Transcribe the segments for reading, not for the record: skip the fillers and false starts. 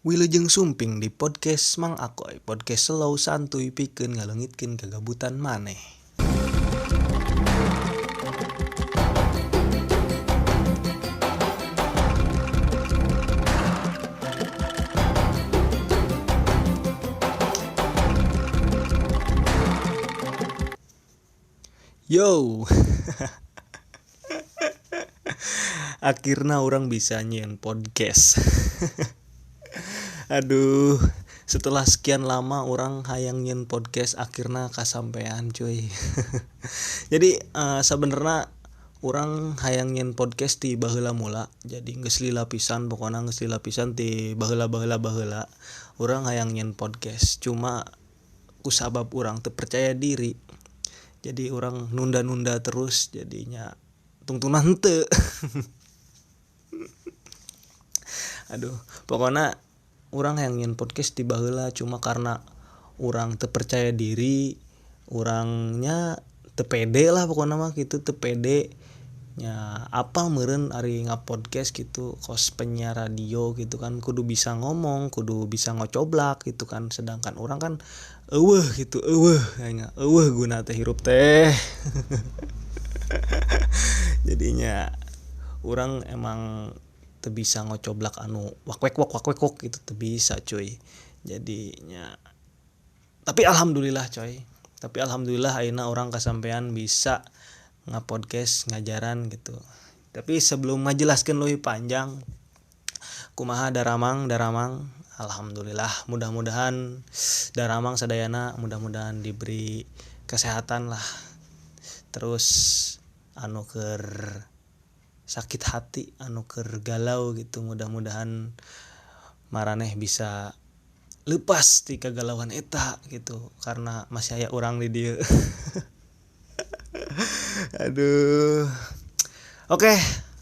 Wilujeng sumping di podcast Mang Akoy, podcast slow santuy pikeun ngaleungitkeun kagabutan maneh. Yo. Akhirnya orang bisa nyieun podcast. Aduh, setelah sekian lama orang hayang nyieun podcast akhirnya kasampean cuy. Jadi sebenarnya orang hayang nyieun podcast ti baheula mula. Jadi geus lila pisan, pokona geus lila pisan ti baheula-baheula baheula urang hayang nyieun podcast. Cuma kusabab urang teu percaya diri. Jadi orang nunda-nunda terus jadinya tungtungna henteu. Aduh, pokona urang hayang nyieun podcast ti baheula cuma karena urang teu percaya diri, urangnya teu pede lah pokona mah gitu, teu pede. Nya apa meureun ari ngapodcast gitu, kos penyiar radio gitu kan kudu bisa ngomong, kudu bisa ngocoblak gitu kan. Sedangkan urang kan eueuh gitu, eueuh nya eueuh guna teh hirup teh. Jadinya urang emang teu bisa ngocoblak anu wakwek wok wakwek wok gitu, teu bisa cuy. Jadinya tapi alhamdulillah coy. Tapi alhamdulillah ayeuna urang kasampean bisa ngapodcast ngajaran gitu. Tapi sebelum ngajelaskeun leuwih panjang, kumaha daramang daramang, alhamdulillah mudah-mudahan daramang sadayana mudah-mudahan diberi kesehatan lah. Terus anu keur sakit hati, anu keur galau gitu, mudah-mudahan maraneh bisa lepas ti kagalauan eta gitu karena masih aya urang di dieu. Aduh. Oke,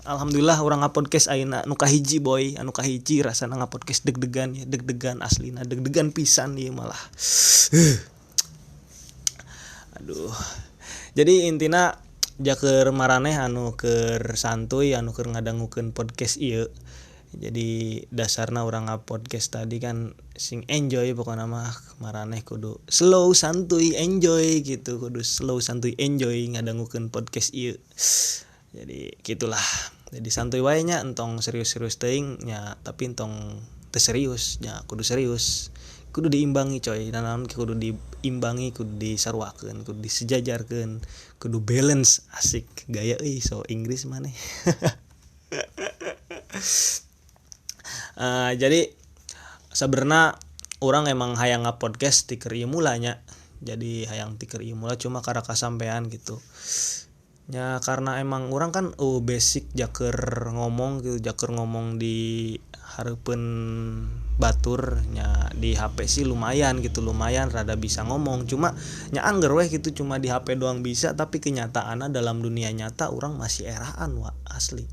alhamdulillah urang ngapodcast ayeuna nu kahiji boy, anu kahiji rasana ngapodcast deg-degan ya, deg-degan aslina, deg-degan pisan ieu malah. Aduh. Jadi intina jaker maraneh anu keur santuy, anu keur ngadangukeun podcast ieu. Jadi dasarna urang ngapodcast tadi kan sing enjoy pokona mah, maraneh kudu slow santuy enjoy gitu, kudu slow santuy enjoy ngadangukeun podcast ieu. Jadi gitulah. Jadi santuy wae nya, entong serius-serius teuing nya, tapi entong teu serius nya, kudu serius. Kudu diimbangi coy, nanaon kudu diimbangi, kudu disaruakeun, kudu disejajarkeun, kudu balance, asik gaya euy so Inggris maneh. Jadi sebenarnya orang emang hayang ngapodcast ti keur ieu mula nya. Jadi hayang ti keur ieu mula cuma karena kasampean gitu. Nya karena emang orang kan basic jaker ngomong gitu, jaker ngomong di hareupeun batur nya, di HP sih lumayan gitu, lumayan rada bisa ngomong. Cuma nya angger weh gitu, cuma di HP doang bisa, tapi kenyataanna dalam dunia nyata orang masih eraan wa asli.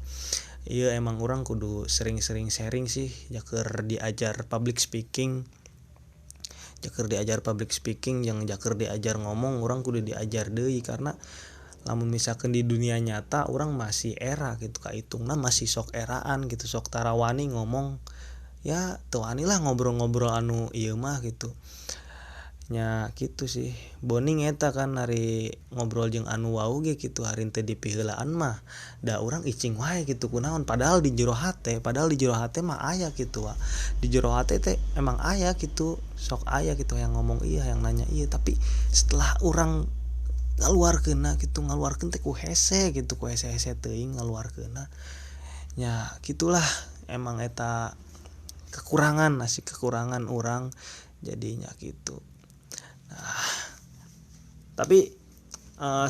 Iya emang orang kudu sering-sering sharing sih, jaker diajar public speaking. Jaker diajar public speaking, yang jaker diajar ngomong, orang kudu diajar deui karena lamun misalkan di dunia nyata orang masih era gitu, kaitungna masih sok eraan gitu, sok tarawani ngomong ya teu wani lah ngobrol-ngobrol anu ieu mah gitu. Nya gitu sih. Boning eta kan hari ngobrol jeung anu wau ge gitu, hari teu dipiheulaan mah da urang icing wae gitu kunaon, padahal di jero hate, padahal di jero hate mah aya gitu wa. Di jero hate teh emang aya gitu, sok aya gitu yang ngomong iya, yang nanya iya, tapi setelah urang ngaluarkeunna gitu, ngaluarkeun teh ku hese gitu, ku hese-hese teuing ngaluarkeunna. Nya gitulah emang eta kekurangan, masih kekurangan urang jadinya gitu. Nah, tapi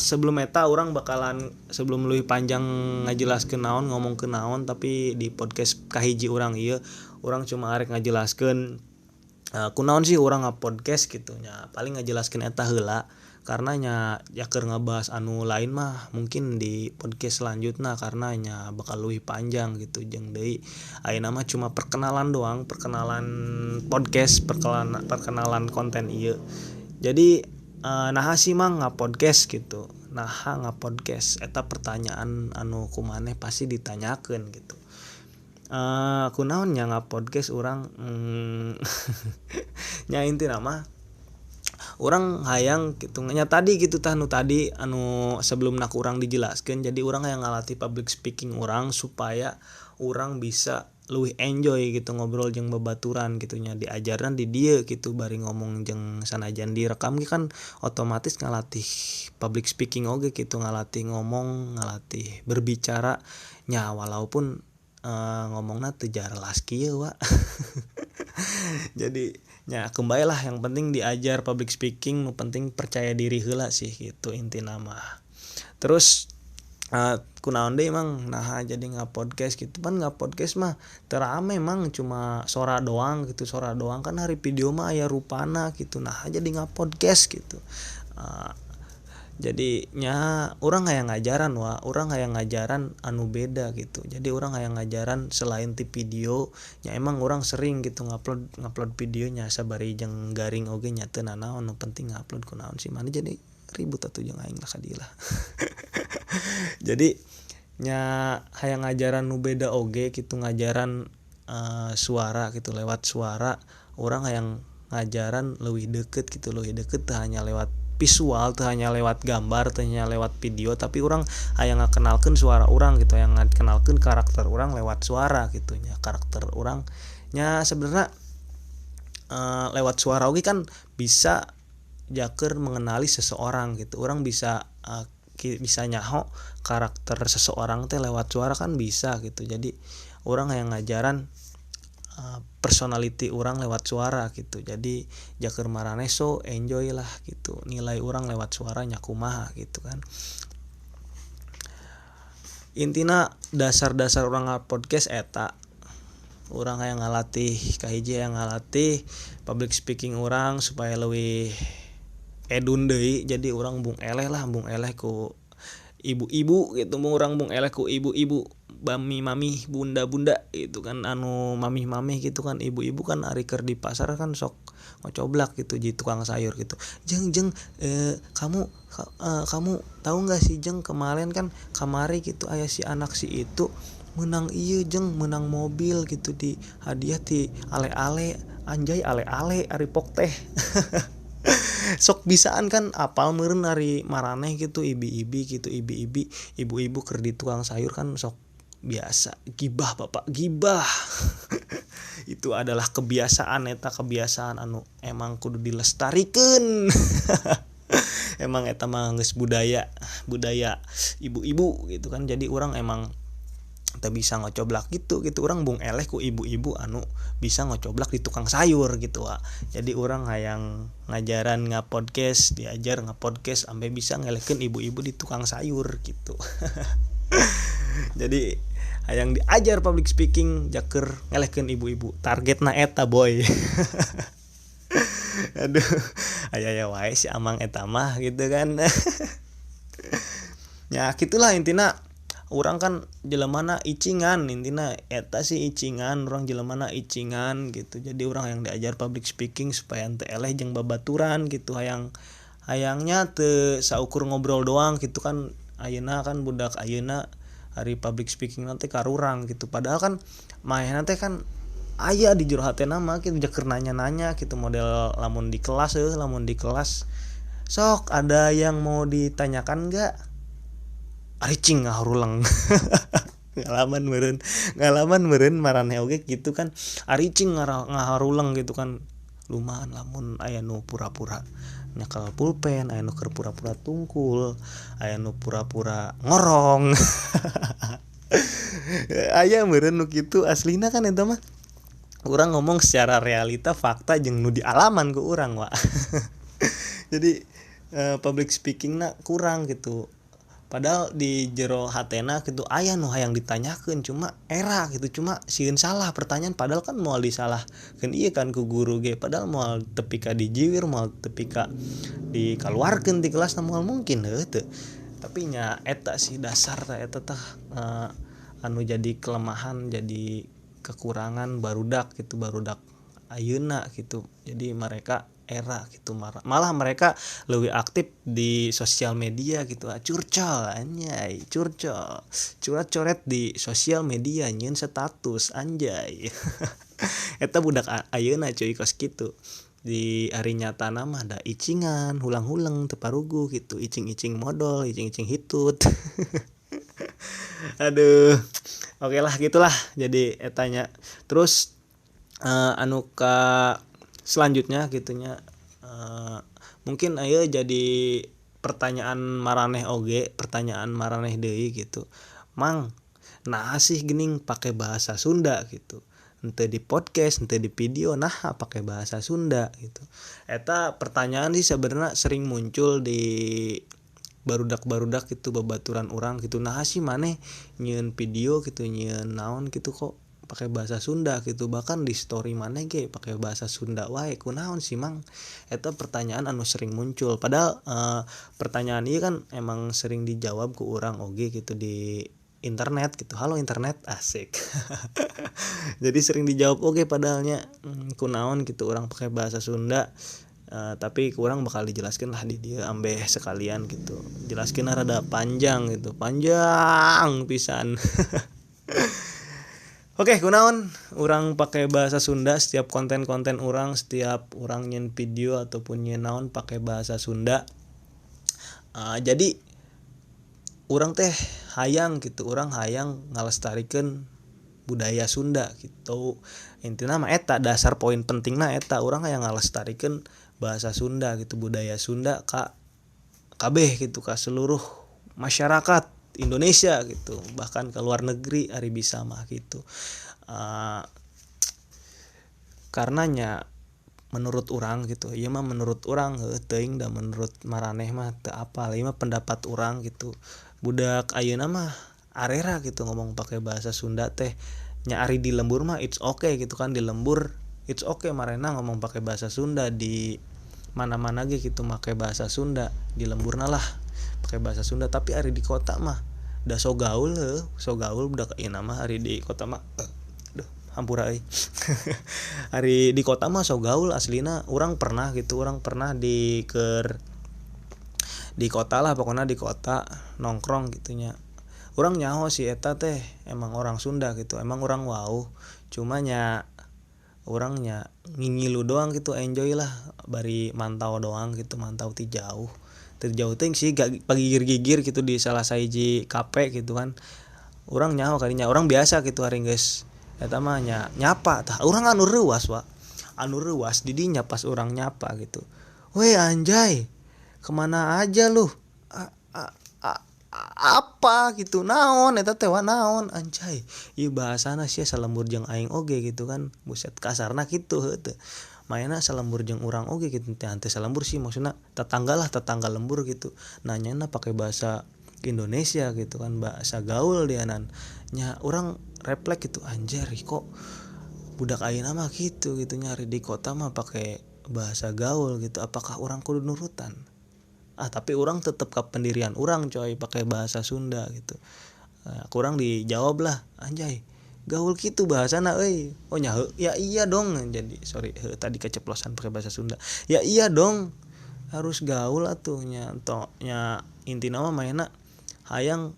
sebelum eta urang bakalan sebelum leuwih panjang ngajelaskeun naon, ngomongkeun naon, tapi di podcast kahiji urang ieu urang cuma arek ngajelaskeun kunaon sih urang ngapodcast gitu nya, paling ngajelaskeun eta heula karena nya jaker ngabahas anu lain mah mungkin di podcast selanjutnya karena nya bakal leuwih panjang gitu. Jeung deui ayeuna mah cuma perkenalan doang, perkenalan podcast, perkenalan konten ieu. Jadi naha sih mang ngapodcast gitu, naha ngapodcast eta pertanyaan anu kumaneh pasti ditanyakeun gitu. Kunaon nya nga-podcast urang nya intina mah urang hayang kitu nya tadi kitu tah nu tadi anu sebelumna ku urang dijelaskeun. Jadi urang hayang ngalatih public speaking urang supaya urang bisa leuwih enjoy gitu ngobrol jeung babaturan gitu nya, diajarna di dieu gitu bari ngomong jeung sanajan direkam ge kan otomatis ngalatih public speaking oge gitu, ngalatih ngomong, ngalatih berbicara nya walaupun ngomongna teu jelas kieu wa. Jadi nya kembali lah, yang penting diajar public speaking, nu penting percaya diri heula sih gitu intina mah. Terus kunaon deui mang naha jadi nga-podcast gitu, pan nga-podcast mah teu rame mang, cuma sora doang gitu, sora doang kan hari video mah aya rupana gitu, naha jadi nga-podcast gitu. Jadi nya urang hayang ngajaran wa, urang hayang ngajaran anu beda gitu. Jadi urang hayang ngajaran selain ti video nya, emang urang sering gitu ngupload videonya sabari jeung garing oge nya teu nanaon, nu penting ngupload kunaon sih mana jadi ribut atuh jeung aing lah ka dieu lah. Jadi nya hayang ngajaran nu beda oge gitu, ngajaran suara gitu, lewat suara urang hayang ngajaran leuwih deukeut gitu, leuwih deukeut teu hanya lewat visual, teu hanya lewat gambar, teu hanya lewat video, tapi urang hayang ngakenalkeun suara urang gitu, hayang ngakenalkeun karakter urang lewat suara gitu nya. Karakter urang nya sebenarnya lewat suara oge kan bisa jaker mengenali seseorang gitu. Urang bisa bisa nyaho karakter seseorang teh lewat suara kan bisa gitu. Jadi urang hayang ngajaran personality urang lewat suara gitu. Jadi jaker maraneh so enjoy lah gitu, nilai urang lewat suaranya kumaha gitu kan. Intina dasar-dasar urang podcast eta, urang hayang ngalatih kahiji, hayang ngalatih public speaking urang supaya leuwih edun deui. Jadi urang bung eleh lah, bung eleh ku ibu-ibu gitu, bung urang bung eleh ku ibu-ibu, mami mami, bunda-bunda gitu kan, anu mamih-mamih gitu kan, ibu-ibu kan ari keur di pasar kan sok ngocoblak gitu jadi tukang sayur gitu. Jeng jeng, kamu kamu tahu nggak sih jeng, kemarin kan kamari gitu aya si anak si itu menang ieu jeng, menang mobil gitu di hadiah ti ale-ale, anjay ale-ale ari pok teh. Sok bisaan kan apal meureun ari maraneh gitu, ibi-ibi gitu, ibi-ibi, ibu-ibu keur di tukang sayur kan sok biasa gibah bapak gibah. Itu adalah kebiasaan eta, kebiasaan anu emang kudu dilestarikeun. Emang eta mah geus budaya ibu-ibu gitu kan. Jadi urang emang teu bisa ngocoblak gitu gitu, urang bung eleh ku ibu-ibu anu bisa ngocoblak di tukang sayur gitu wa. Jadi urang hayang ngajaran nga-podcast, diajar nga-podcast sampai bisa ngelehkeun ibu-ibu di tukang sayur gitu. Jadi hayang diajar public speaking jaker ngelehkeun ibu-ibu, targetna eta boy. Aduh, aya-aya wae si amang eta mah gitu kan. Ya gitulah intina. Urang kan jelemana icingan, intina eta sih icingan, urang jelemana icingan gitu. Jadi urang yang diajar public speaking supaya teu eleh jeung babaturan gitu, hayang hayangnya teu saukur ngobrol doang gitu kan. Ayeuna kan budak ayeuna hari public speaking nanti karurang gitu, padahal kan manehna teh kan aya di jero hatena mah gitu, keur nanya-nanya gitu model lamun di kelas lamun di kelas sok ada yang mau ditanyakan enggak, ari cing ngahuruleng. Ngalaman meureun maraneh oge gitu kan, ari cing ngaharuleng gitu kan. Lumayan lamun aya nu pura-pura nyekel pulpen, aya nu keur pura-pura tungkul, aya nu pura-pura ngorong. Aya meureun nu kitu aslina kan eta mah. Urang ngomong secara realita fakta jeung nu dialaman ku urang wa. Jadi public speakingna kurang gitu. Padahal di jero hatena gitu aya nu hayang ditanyakeun, cuma era gitu, cuma sieun salah pertanyaan, padahal kan moal disalahkeun ieu kan ku guru ge, padahal moal tepi ka dijiwir, moal tepi ka dikaluarkeun ti kelas moal mungkin heuh teu. Tapi nya eta sih dasar tah eta tah anu jadi kelemahan, jadi kekurangan barudak gitu, barudak ayeuna gitu. Jadi mereka era gitu. Malah mereka lebih aktif di sosial media gitu. Curcol anjay, curcol, curat-coret di sosial media, nyieun status anjay. Eta budak ayeuna cuy kos kitu. Di hari nyata mah da icingan, hulang-huleng teu paruguh gitu, icing-icing modol, icing-icing hitut. Aduh. Oke lah gitulah jadi etanya. Terus anu ka selanjutnya gitunya, mungkin ayo jadi pertanyaan maraneh oge, pertanyaan maraneh deui gitu. Mang, nah sih geuning pake bahasa Sunda gitu. Henteu di podcast, henteu di video, nah pake bahasa Sunda gitu. Eta pertanyaan sih sebenarnya sering muncul di barudak-barudak gitu, babaturan urang gitu. Nah sih maneh nyieun video gitu, nyieun naon gitu kok pakai bahasa Sunda gitu, bahkan di story maneh ge pakai bahasa Sunda wae, kunaon sih Mang? Eta pertanyaan anu sering muncul. Padahal pertanyaan ieu kan emang sering dijawab ku urang oge gitu di internet gitu. Halo internet, asik. Jadi sering dijawab oge padahalnya, kunaon gitu urang pakai bahasa Sunda. Tapi kurang bakal dijelaskan lah di dia ambeh sekalian gitu. Jelaskeun rada panjang gitu, panjang pisan. Oke, kunaon urang pakai bahasa Sunda setiap konten-konten urang, setiap urang nyen video ataupun nyen naon pakai bahasa Sunda. Jadi urang teh hayang gitu, urang hayang ngalestarikeun budaya Sunda gitu. Intina mah eta dasar poin pentingna eta, urang hayang ngalestarikeun bahasa Sunda gitu, budaya Sunda ka kabeh gitu, ka seluruh masyarakat Indonesia gitu, bahkan ke luar negeri ari bisa mah gitu. Karenanya menurut urang gitu, ieu mah menurut urang heuh teuing da menurut maraneh mah teu apal, ieu mah pendapat urang gitu. Budak ayeuna mah arera gitu ngomong pakai bahasa Sunda teh nya, ari di lembur mah it's okay gitu kan, di lembur it's okay marena ngomong pakai bahasa Sunda, di mana-mana ge gitu make bahasa Sunda, di lemburna lah pakai bahasa Sunda. Tapi ari di kota mah da so gaul heuh, so gaul budak ayeuna mah ari di kota mah, aduh hampura euy. Ari di kota mah so gaul aslina. Urang pernah gitu, urang pernah di keur di kota lah, pokoknya di kota nongkrong gitunya. Urang nyaho si eta teh emang orang Sunda gitu, emang urang wau, cuma nya urangnya ngingilu doang gitu, enjoy lah bari mantau doang gitu, mantau ti jauh. Ti jauh teuing sih pagigir-gigir gitu di salah sahiji kafe gitu kan. Urang nyaho kadinya, urang biasa gitu hari geus eta mah nya nyapa tah. Urang anu reuas wa, anu reuas di dinya pas urang nyapa gitu. Weh anjay, kemana aja lu? Apa gitu, naon eta teh wa naon anjay. Ieu bahasana sia salembur jeung aing oge gitu kan. Buset kasarna kitu heuh teh. Mainna salembur jeung urang oge gitu, teh henteu salembur sih maksudna tetangga lah, tetangga lembur gitu. Nanyana pakai bahasa Indonesia gitu kan, bahasa gaul dianan. Nya urang refleks gitu, anjir kok budak ayeuna mah gitu gitu, nyari di kota mah pakai bahasa gaul gitu, apakah urang kudu nurutan? Ah tapi urang tetep ke pendirian urang coy, pakai bahasa Sunda gitu. Nah, kurang dijawab lah, anjay gaul gitu bahasana euy. Oh nya heuh, ya iya dong. Jadi sorry heuh, tadi keceplosan pakai bahasa Sunda. Ya iya dong, harus gaul atuh nya, tok nya intina mah mainna hayang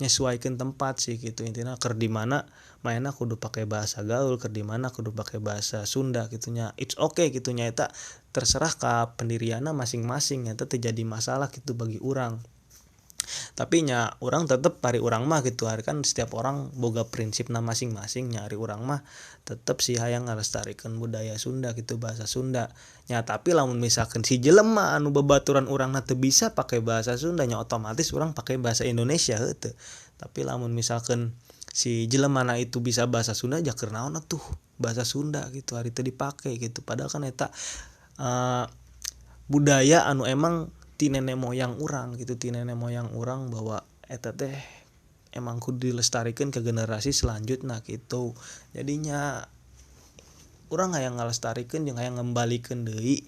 nyesuaikeun tempat sih gitu. Intina keur di mana mainna kudu pakai bahasa gaul, keur di mana kudu pakai bahasa Sunda gitu nya. It's okay gitu nya, eta terserah ka pendirianna masing-masing, eta teu jadi masalah gitu bagi urang. Tapi nya urang tetep ari urang mah gitu, ari kan setiap orang boga prinsipna masing-masing nya, ari urang mah tetep sih hayang ngalestarikeun budaya Sunda gitu, bahasa Sunda nya. Tapi lamun misalkan si jelema anu babaturan urangna teu bisa pake bahasa Sunda nya, otomatis urang pake bahasa Indonesia heuh teu. Tapi lamun misalkan si jelemana itu bisa bahasa Sunda, ja keur naon atuh bahasa Sunda gitu, ari teu dipake gitu. Padahal kan eta budaya anu emang ti nenek moyang urang gitu, ti nenek moyang urang bahwa eta teh emang kudu dilestarikeun ke generasi selanjutna gitu. Jadinya urang hayang ngalestarikeun jeung hayang ngembalikeun deui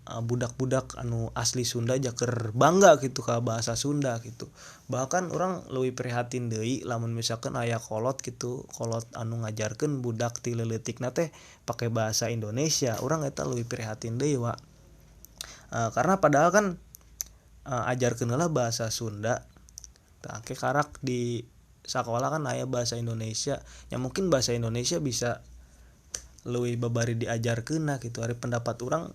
budak-budak anu asli Sunda ja keur bangga gitu ka bahasa Sunda gitu. Bahkan urang leuwih prihatin deui lamun misalkan aya kolot gitu, kolot anu ngajarkeun budak ti leuletikna teh pake bahasa Indonesia, urang eta leuwih prihatin deui wa. Karena padahal kan ajarkeun heula bahasa Sunda tah engke karak di sakola kan aya bahasa Indonesia ya, mungkin bahasa Indonesia bisa leuwih babari diajarkeunna gitu. Ari pendapat urang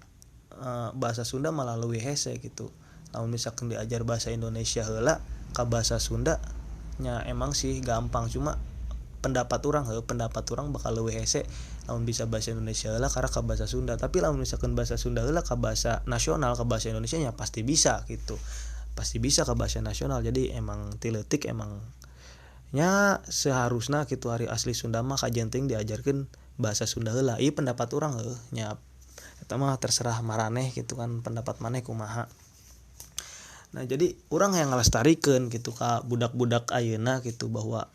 bahasa Sunda malah leuwih hese gitu. Lamun misalkan diajar bahasa Indonesia heula ka bahasa Sunda nya emang sih gampang, cuma pendapat urang bakal leuwih hese lamun bisa bahasa Indonesia heula karena ka bahasa Sunda. Tapi lamun misalkan bahasa Sunda heula ka bahasa nasional, ka bahasa Indonesia nya pasti bisa gitu, pasti bisa ka bahasa nasional. Jadi emang ti leutik emang nya seharusna gitu hari asli Sunda mah kajen teuing diajarkeun bahasa Sunda heula. Ieu pendapat urang heuh nya, eta mah terserah maraneh gitu kan, pendapat maneh kumaha. Nah jadi urang yang ngalestarikeun gitu ka budak-budak ayeuna gitu bahwa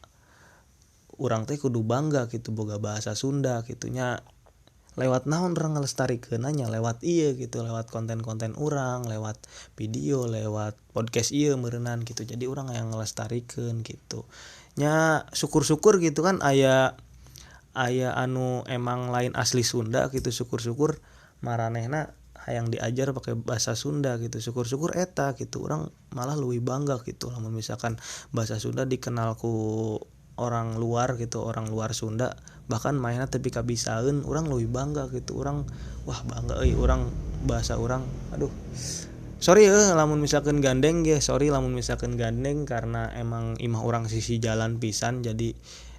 urang teh kudu bangga gitu boga bahasa Sunda gitu nya. Lewat naon urang ngalestarikeun nya, lewat ieu gitu, lewat konten-konten urang, lewat video, lewat podcast ieu meureunnan gitu. Jadi urang yang ngalestarikeun gitu nya, syukur-syukur gitu kan aya anu emang lain asli Sunda gitu, syukur-syukur maranehna hayang diajar pakai bahasa Sunda gitu, syukur-syukur eta gitu. Urang malah leuwih bangga gitu lamun misalkan bahasa Sunda dikenal ku orang luar gitu, orang luar Sunda, bahkan mainna tepi ka bisaeun, urang leuwih bangga gitu. Urang wah bangga euy urang bahasa urang. Aduh sorry lamun misalkan gandeng ge, sorry lamun misalkan gandeng karena emang imah urang sisi jalan pisan, jadi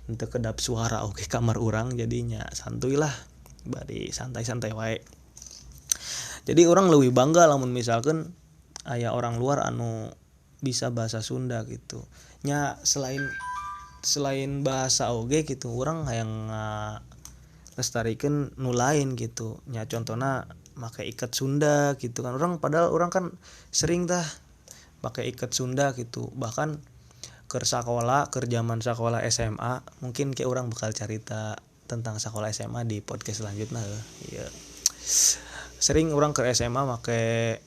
henteu kedap suara oge kamar urang, jadinya santuy lah, bari santai-santai wae. Jadi urang leuwih bangga lamun misalkan aya orang luar anu bisa bahasa Sunda gitu nya. Selain bahasa oge gitu, urang hayang ngalestarikeun nu lain gitu nya, contohna make ikat Sunda gitu kan. Urang padahal urang kan sering tah make ikat Sunda gitu, bahkan keur sakola, keur zaman sakola SMA, mungkin kayak urang bakal carita tentang sakola SMA di podcast selanjutnya heuh. Ieu sering urang ke SMA make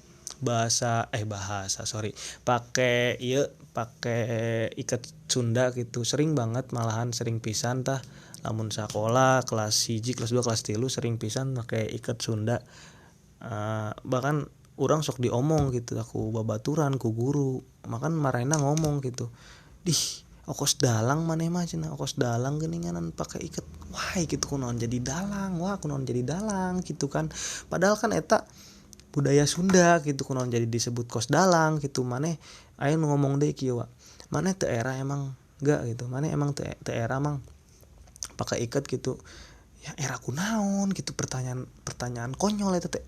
pakai ieu, pakai ikat Sunda gitu, sering banget malahan, sering pisan tah lamun sakola kelas 1, kelas 2, kelas 3 sering pisan make ikat Sunda. Bahkan urang sok diomong gitu aku babaturan ku guru, makan marena ngomong gitu, dih okos dalang maneh mah cenah, okos dalang geuninganan pakai ikat, wah gitu kunaon jadi dalang, wah kunaon jadi dalang gitu kan. Padahal kan eta budaya Sunda gitu, kunaon jadi disebut kos dalang gitu. Maneh aya nu ngomong deui kieu wa, maneh teu era emang enggak gitu, maneh emang teu era emang pakai ikat gitu ya, era kunaon gitu, pertanyaan konyol eta teh.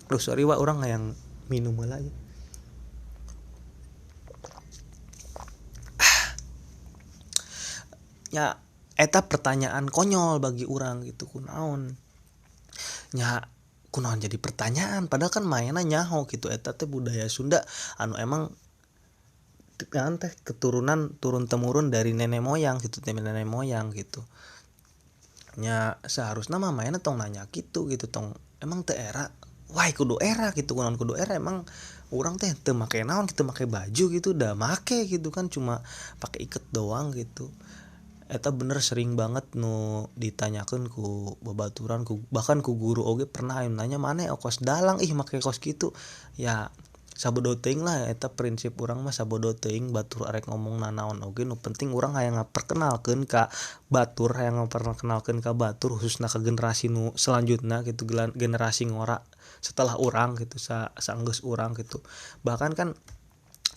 Duh sorry wa, urang hayang minum heula ya. Ya eta pertanyaan konyol bagi urang gitu, kunaon nya, kunaon jadi pertanyaan, padahal kan mainna nyaho gitu, eta teh budaya Sunda anu emang kan teh keturunan turun temurun dari nenek moyang gitu, nenek moyang gitu nya. Seharusnya mah mainna tong nanya gitu gitu, tong emang teu era, wah kudu era gitu, kunaon kudu era, emang urang teh teu make naon gitu, make baju gitu da make gitu kan, cuma pakai iket doang gitu. Eta bener sering banget nu ditanyakeun ku babaturan, ku bahkan ku guru oge pernah aya nanya maneh kos dalang ih make kos kitu ya. Sabodo teuing lah eta prinsip urang mah, sabodo teuing batur arek ngomong nanaon oge, nu penting urang hayang ngaperkenalkeun ka batur, hayang ngaperkenalkeun ka batur khususna ka generasi nu selanjutna gitu, generasi ngora setelah urang gitu, saenggeus urang gitu. Bahkan kan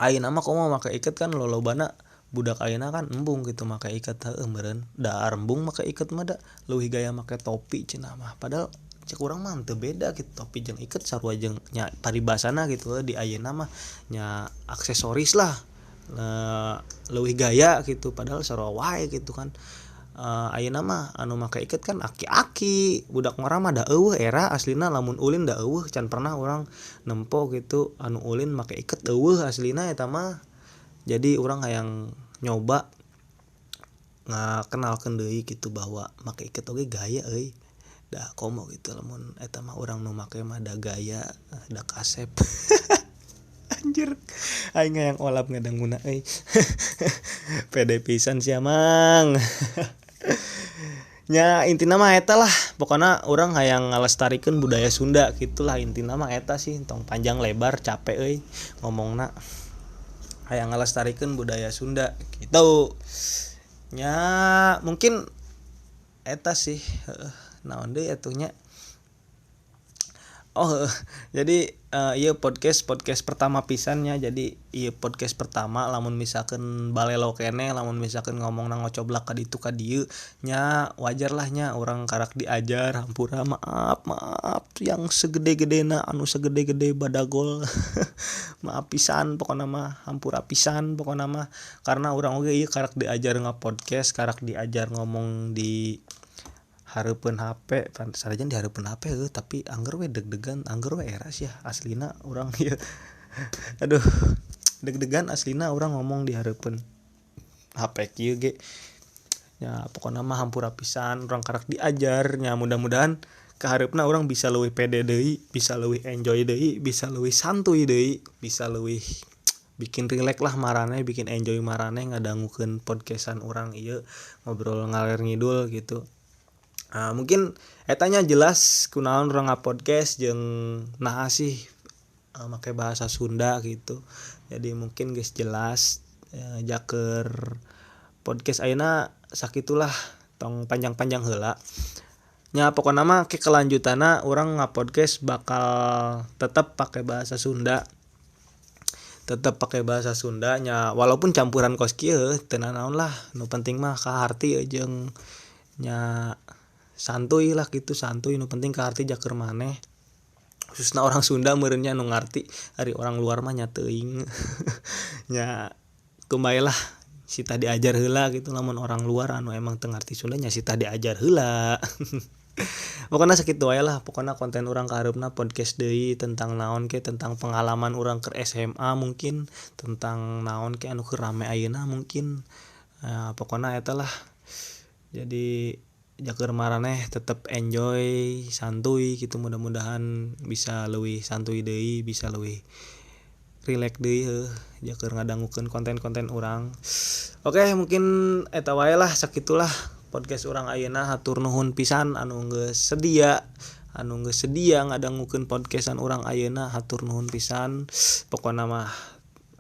ayeuna mah komo make iket kan lolobana budak ayeuna kan embung gitu make iket, heueuh meureun da embung make iket mah da leuwih gaya make topi cenah mah, padahal cek urang mah teu beda gitu, topi jeung iket sarua jeung nya paribasana gitu di ayeuna mah nya aksesoris lah leuwih gaya gitu, padahal sarua wae gitu kan. Ayeuna mah anu make iket kan aki-aki, budak ngora mah da eueuh era aslina, lamun ulin da eueuh, can pernah urang nempo gitu anu ulin make iket eueuh aslina eta mah. Jadi urang hayang nyoba ngakenalkeun deui gitu bahwa make iket oge gaya euy. Da komo gitu lamun eta mah urang nu make mah da gaya, da kasep. Anjir, aing hayang olap ngadanguna euy. Pede pisan sia mang. Nya intina mah eta lah Pokoknya urang hayang ngalestarikeun budaya Sunda gitulah intina mah eta sih, tong panjang lebar capek euy ngomongna. Hayang ngalestarikeun budaya Sunda gitu. Nya mungkin eta sih naon deui atuh nya. Oh, jadi ieu podcast pertama pisannya. Jadi ieu podcast pertama lamun misalkan balelo keneh, lamun misalkan ngomongna ngocoblak ka ditu ka dieu nya wajar lah nya, urang karak diajar, hampura maaf yang segede-gedena anu segede-gede badagol. Maaf pisan pokona mah, hampura pisan pokona mah, karena urang oge ieu karak diajar nga-podcast, karak diajar ngomong di hareupeun HP, sanajan di hareupeun HP heuh, tapi angger we deg-degan, angger we era sih aslina urang ieu. Aduh, deg-degan aslina urang ngomong di hareupeun HP kieu ge. Ya pokona mah hampura pisan, urang karak diajar nya, mudah-mudahan kahareupna urang bisa leuwih pede deui, bisa leuwih enjoy deui, bisa leuwih santuy deui, bisa leuwih bikin relax lah maraneh, bikin enjoy maraneh ngadangukeun podcastan urang ieu, ngobrol ngaler ngidul gitu. Nah, mungkin etanya jelas kunaon urang nga-podcast jeung naha sih make bahasa Sunda gitu. Jadi mungkin geus jelas jaker podcast ayeuna sakitulah, tong panjang-panjang heula. Nya pokona mah ke kelanjutanna urang nga-podcast bakal tetep pakai bahasa Sunda. Tetep pakai bahasa Sunda nya, walaupun campuran kos kieu teu nanaon lah, nu penting mah kaharti jeung nya santuy lah gitu, santuy nu penting kaharti jaker maneh. Khususna orang Sunda meureun nya nu ngarti, ari orang luar mah nya teuing. Nya kumaha lah sita diajar heula gitu, lamun orang luar anu emang teu ngarti Sunda nya sita diajar heula. Pokona sakitu wae lah, pokona konten urang kahareupna podcast deui tentang naon ke, tentang pengalaman urang keur SMA mungkin, tentang naon ke anu keur rame ayeuna mungkin. Pokona eta lah. Jadi jaker maraneh tetep enjoy, santuy gitu, mudah-mudahan bisa leuwih santuy deui, bisa leuwih relax deui heuh jaker ngadangukeun konten-konten urang. Oke, mungkin eta wae lah, sakitulah podcast urang ayeuna. Hatur nuhun pisan anu geus sedia ngadangukeun podcastan urang ayeuna, hatur nuhun pisan. Pokona mah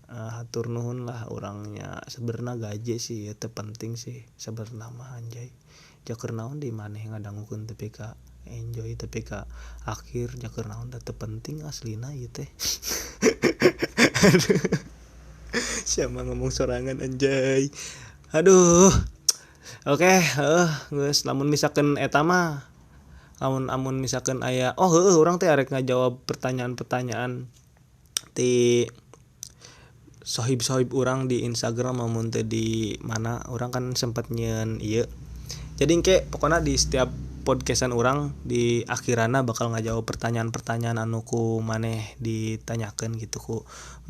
hatur nuhun lah urangnya, sebenarnya gaje sih teu penting sih sebenarnya mah anjay. Jaker naon di maneh ngadangukeun tepi ka enjoy tepi ka akhir, jaker naon da teu penting aslina ieu teh. Siapa ngomong sorangan anjay. Aduh. Oke, geus lamun misalkan eta mah lamun misalkan aya oh heueuh urang teh arek ngajawab pertanyaan-pertanyaan ti sohib-sohib urang di Instagram amun teh di mana urang kan sempat nyeun ieu. Jadi engke pokona di setiap podcastan urang di akhirana bakal ngajawab pertanyaan-pertanyaan anu ku maneh ditanyakeun gitu, ku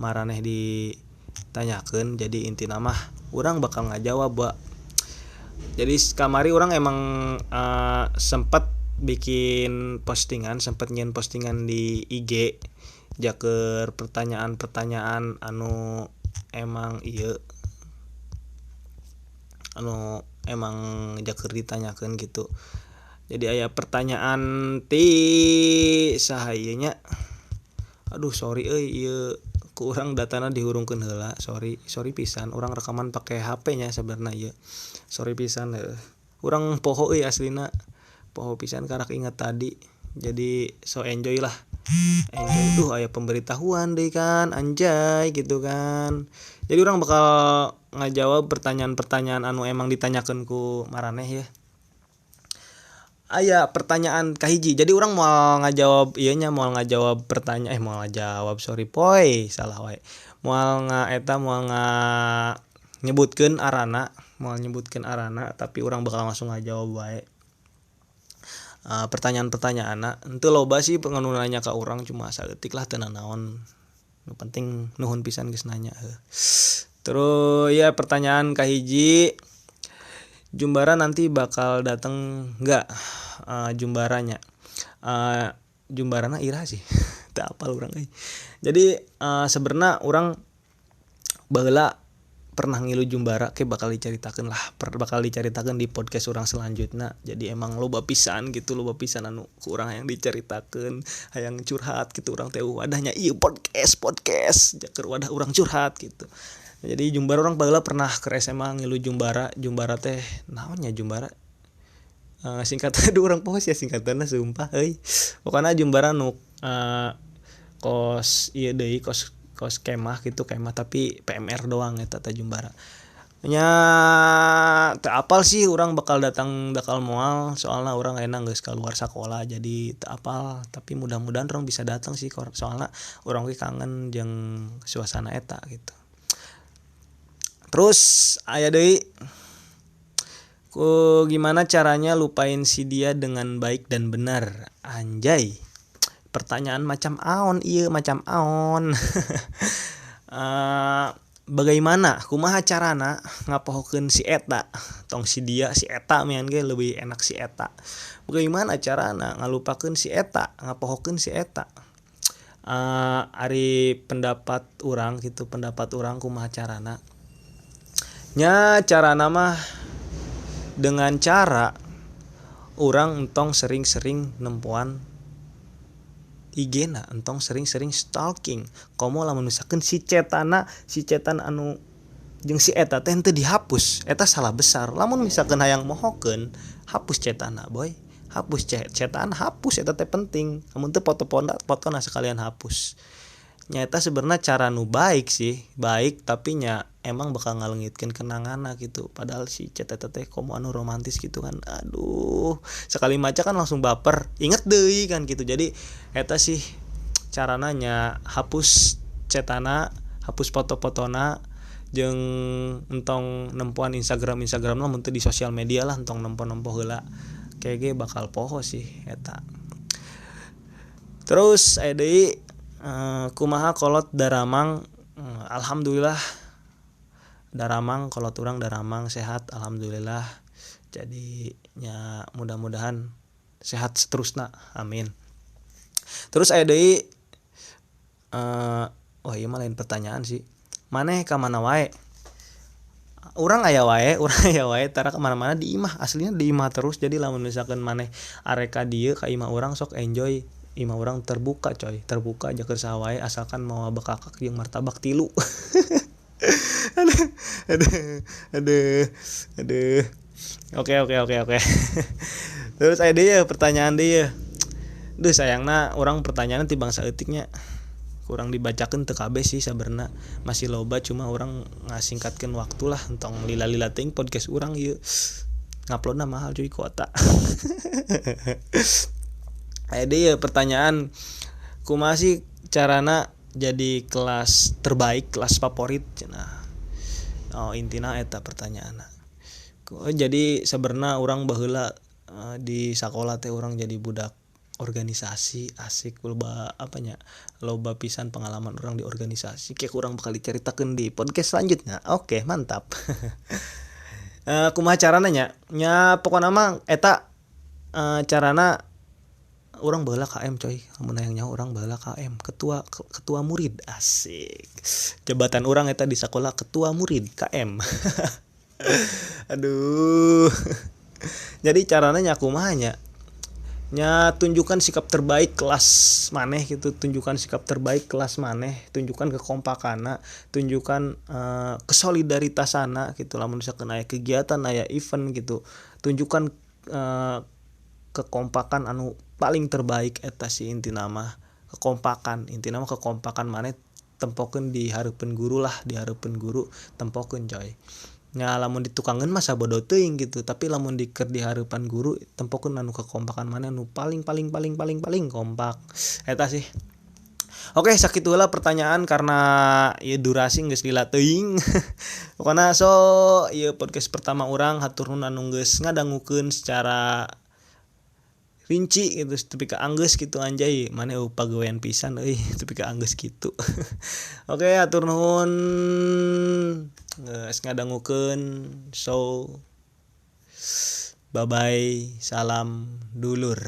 maraneh ditanyakeun. Jadi intina mah urang bakal ngajawab, Ba. Jadi kamari urang emang sempat bikin postingan, sempat nyeun postingan di IG jaker pertanyaan-pertanyaan anu emang ieu anu emang jaker ditanyakeun gitu. Jadi aya pertanyaan ti saha ieu nya. Aduh sorry euy ieu ku urang datana dihurungkeun heula, sorry pisan urang rekaman pake HP nya sebenarnya ieu. Sorry pisan heuh. Urang poho euy aslina. Poho pisan karak ingat tadi. Jadi so enjoy lah. Enjoy. Duh aya pemberitahuan deui kan anjay gitu kan. Jadi urang bakal ngajawab pertanyaan-pertanyaan anu emang ditanyakeun ku maraneh ya. Aya pertanyaan kahiji. Jadi urang moal ngajawab ieu nya, moal ngajawab pertanyaan moal ngajawab sorry poy, salah wae. Moal nga eta moal nga nyebutkeun arana, moal nyebutkeun arana, tapi urang bakal langsung ngajawab wae. Pertanyaan-pertanyaanna henteu loba sih nu nanya ka urang, cuma saeutik lah teu nanaon. Nu penting nuhun pisan geus nanya heuh. Terus ya pertanyaan kahiji, Jumbara nanti bakal dateng enggak? Jumbaranya. Jumbarana ira sih. Teu apal urang euy. Jadi sebenarnya urang baheula pernah ngilu Jumbara ke bakal dicaritakeun lah, bakal dicaritakeun di podcast urang selanjutnya. Jadi emang loba pisan gitu, loba pisan anu ku urang hayang dicaritakeun, hayang curhat gitu urang teh wadahnya ieu podcast keur wadah urang curhat gitu. Jadi Jumbara urang baheula pernah ke SMA ngilu Jumbara. Jumbara teh naon nya Jumbara? Singkatan aduh urang poho sia singkatanna sumpah euy. Pokona Jumbara nu kos ieu deui kos kemah gitu, kemah tapi PMR doang eta teh Jumbara. Nya teu apal sih urang bakal datang bakal moal, soalna urang ayeuna geus keluar sakola jadi teu apal, tapi mudah-mudahan urang bisa datang sih soalna urang ge kangen jeung suasana eta gitu. Terus aya deui ku gimana caranya lupain si dia dengan baik dan benar. Anjay. Pertanyaan macam aon ieu, macam aon. Bagaimana kumaha carana ngapohokeun si eta, tong si dia si eta mian ge leuwih enak si eta. Bagaimana carana ngalupakeun si eta, ngapohokeun si eta. Ari pendapat urang gitu, pendapat urang kumaha carana. Nya carana mah dengan cara urang entong sering-sering nempoan IG-na, entong sering-sering stalking. Komo lamun misalkan si cetana, si cetan anu jeung si eta teh henteu dihapus, eta salah besar. Lamun misalkan hayang mohokeun, hapus cetana boy. Hapus cetan, hapus eta teh penting. Lamun teu foto-fotona sekalian hapus. Nya eta sebenarnya cara nu baik sih, baik tapi nya emang bakal ngalengitkeun kenanganna gitu. Padahal si chat eta teh komo anu romantis gitu kan. Aduh, sekali maca kan langsung baper, inget deui kan gitu. Jadi eta sih carana nya hapus chatana, hapus foto-fotona jeung entong nempoan Instagram lah, mun teu di sosial media lah entong nempo-nempo heula. Kege bakal poho sih eta. Terus aya deui kumaha kolot daramang. Alhamdulillah daramang, kolot urang daramang sehat alhamdulillah. Jadi nya mudah-mudahan sehat seterusna, amin. Terus aya deui wah ieu mah lain pertanyaan sih. Maneh ka mana wae? Urang aya wae, urang aya wae tara ka mana-mana di imah, aslinya di imah terus. Jadi lamun misalkan maneh arek ka dieu ka imah urang sok enjoy. Imah urang terbuka coy, terbuka aja keur saha wae asalkan mawa bekakak jeung martabak 3. Aduh. Oke. Terus aya deui pertanyaan deui. Duh sayangna urang pertanyaan ti bangsa eutik nya. Kurang dibacakeun teu kabeh sih sabenerna. Masih loba cuma urang ngasingkatkeun waktu lah, entong lila-lila teuing podcast urang ieu. Nguploadna mahal cuy kuota. Aya deui pertanyaan, kumaha sih carana jadi kelas terbaik, kelas favorit cenah. Oh intina eta pertanyaanna. Jadi sabenerna urang baheula di sakola teh urang jadi budak organisasi, asik loba apanya, loba pisan pengalaman urang di organisasi. Kayak urang bakal diceritakeun di podcast selanjutnya. Oke, mantap. Kumaha carana nya? Nya pokona mah eta carana urang baheula KM coy, lamun hayang nyaho urang baheula KM, ketua murid, asik. Jabatan urang eta di sekolah ketua murid KM. Aduh. Jadi carana nya kumaha nya? Nya tunjukkan sikap terbaik kelas maneh gitu, tunjukkan sikap terbaik kelas maneh, tunjukkan kekompakanna, tunjukkan kesolidaritasanna gitu. Lamun misalkan aya kegiatan, aya event gitu, tunjukkan kekompakan anu paling terbaik eta sih intina mah. Kekompakan, intina mah kekompakan maneh tempokeun di hareupeun guru lah, di hareupeun guru tempokeun coy. Nya lamun ditukangeun mah sabodo teuing gitu, tapi lamun diker di hareupan guru tempokeun anu kekompakan maneh anu paling kompak eta sih. Oke, sakitu heula pertanyaan karena ieu durasi geus lila teuing. Pokona so ieu podcast pertama urang, hatur nuhun anu geus ngadangukeun secara rinci gitu, tepi ka anggeus gitu anjay, maneh eueuh pagawean pisan euy, tepi ka anggeus kitu. Oke, hatur nuhun geus ngadangukeun. So bye bye, salam dulur.